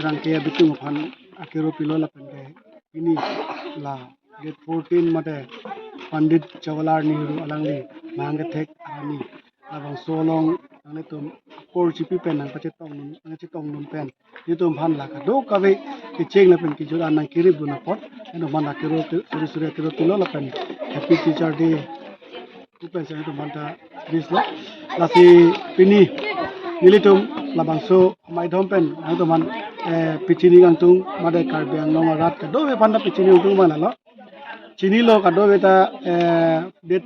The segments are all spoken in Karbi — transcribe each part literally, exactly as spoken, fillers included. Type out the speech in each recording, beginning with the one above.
Rangke abitung aphan akero pilo lapen ke pini la date fourteen mate Pandit Jawaharlal Nehru alangli mahang kethek arni labangso along nanglitum akor chipi pen nangpachetong nun, nangchetong nun pen nelitum aphan la kadokave kecheng lapen kejut an nangkerip dun apot nelitum aphan akero te-, suri suri akero pilo lapen Happy Teacher Day pu pen si nelitum aphan ta wish lo. Lasi pini nelitum labangso maidhom pen nelitum aphan, eh, pachini kangtung mate Karbi Anglong arat kadokave aphan ta pachini kangtung abang lalo. Chinilo kadokave ta, eh, date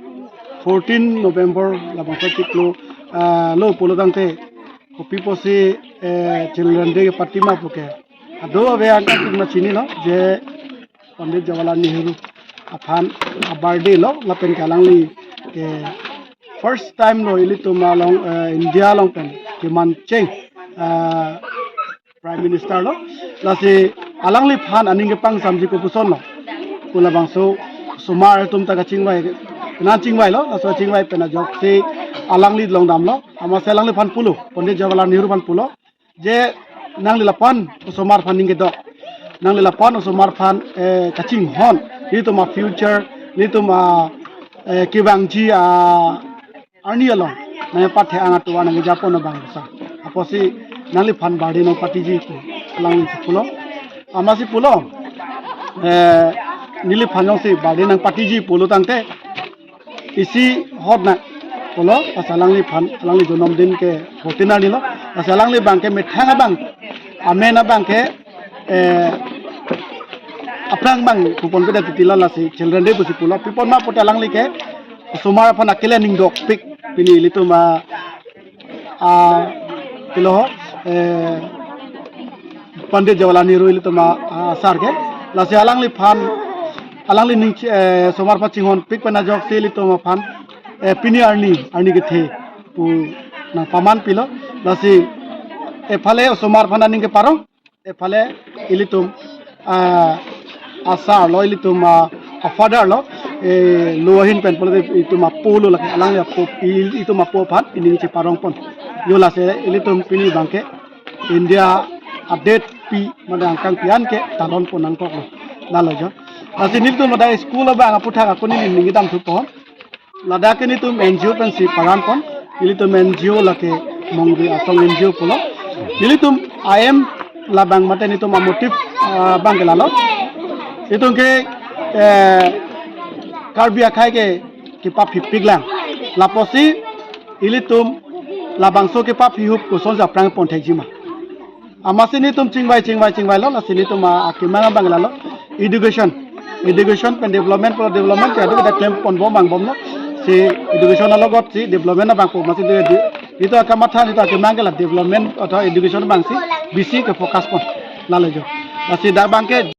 fourteen November labangso chiklo, ah, lo pulo tangte kopi pusi, eh, Children Day pati ma puke kadokave angkangpik ma chinilo je Pandit Jawaharlal Nehru aphan a-birthday lo lapen ke alangli ke first time lo ilitum along, eh, India along pen kemancheng, eh, Prime Minister lo. Lasi alangliphan aning kepangsamji kopuson lo pu labangso osomar atum ta kachingvai, nangchingvai lo, laso chingvai pen ajoksi alangli longdam lo, amatsi alangliphan pulo, Pandit Jawaharlal Nehru aphan pulo je nangli lapu-an osomar aphan ning kedok, nangli lapu-an osomar aphan, eh, kachinghon, nelitum a-future, nelitum a, eh, kevangji a-arni along nangpathe-ang atovar nangkejapon abang sa. Apotsi nangliphan birthday nangpatiji pu alangli si pulo. Amatsi pulo, eh, neliphan jongsi birthday nangpatiji pulo tangte isi hot na pulo, lasi alangliphan, alangli jonom din ke fourteen arni lo, lasi alangli abang ke methang abang, amen abang ke, eh, aphrang abang pupon pida titi lo, lasi Children Day pusi pulo. Pi apot ma pulote alangli ke osomar aphan akele ning dokpik pini ilitum a, a, pilo, eh, Pandit Jawaharlal Nehru ilitum a, a, sar ke. Lasi alangliphan, alangli ning, eh, osomar aphan chinghonpik pen ajoksi ilitum aphan, eh, pini arni, arni kethe pu nangpaman pilo. Lasi ephale osomar aphan aning keparong, ephale ilitum, ah, a-sar lo, ilitum, ah, a-father lo, eh, lo ahin pen pulote itum apo lo lake, alangli apo, i-, itum apo aphan ining cheparongpon. Jo lasi ilitum pini abang ke India a-date pi mate angkangpi an ke talonpon nangkoklo. Lalo jo. Lasi nelitum mate school abang aputhak ako neli ning kedam thupon. Ladak ke nelitum N G O pensi paranpon. Nelitum N G O lake Mongri Asong N G O pulo. Nelitum aim labang mate nelitum a-motive, ah, abang ke lalo. Itum ke, eh, Karbi akhei ke kepaphipik lang. Lapusi ilitum labangso kepaphi ahup kosonsi aphrang pon thekji ma. Amatsi nelitum chingvai, chingvai, chingvai lo, lasi nelitum a, akemang abang lalo. Education. Education pen development, pen development, ke adu kita klempon bom abang bomlo. Si education alogot si development abang po, amatsi de, de, nelitum akamatha, nelitum akemang ke la development atau education abang si bisi kefocus pon. Lalo jo. Lasi dak abang ke